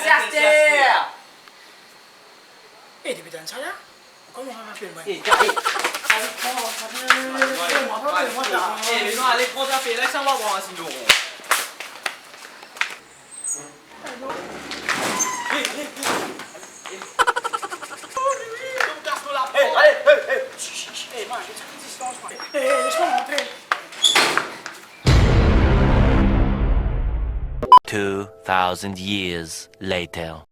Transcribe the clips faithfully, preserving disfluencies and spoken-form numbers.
Sister! Eh, depi tann sa la, kouma ou apel mwa? Eh, gade. Ale pran, ale pran. Eh, non, ale pran zafer la, sa va bwar sinon. Eh, eh, eh, eh. Oh, wi, wi, nou kas nou laport. Eh, ale, eh, eh. Shh, shh, shh. Eh, man, get sa distans, man. Eh, eh, les mwa rantre. Two thousand years later.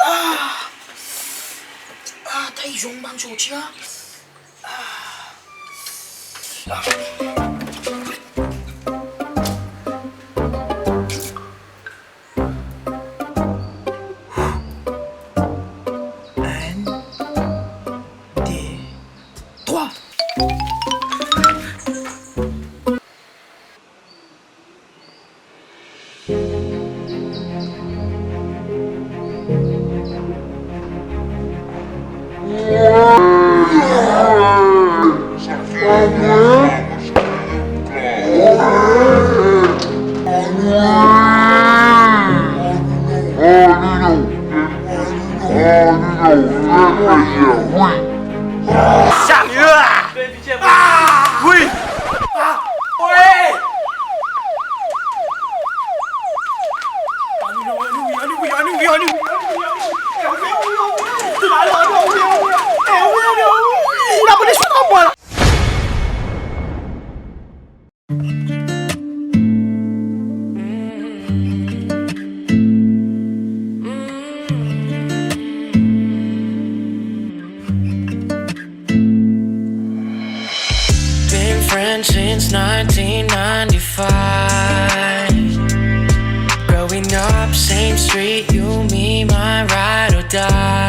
Ah! Ah, ta izong bann sorti, ah. Ah. Ah. Enn, de, trwa. Serye? Ah! Wi! Ah! Wi! Been friends since nineteen ninety-five. Growing up, same street, you, me, my ride or die.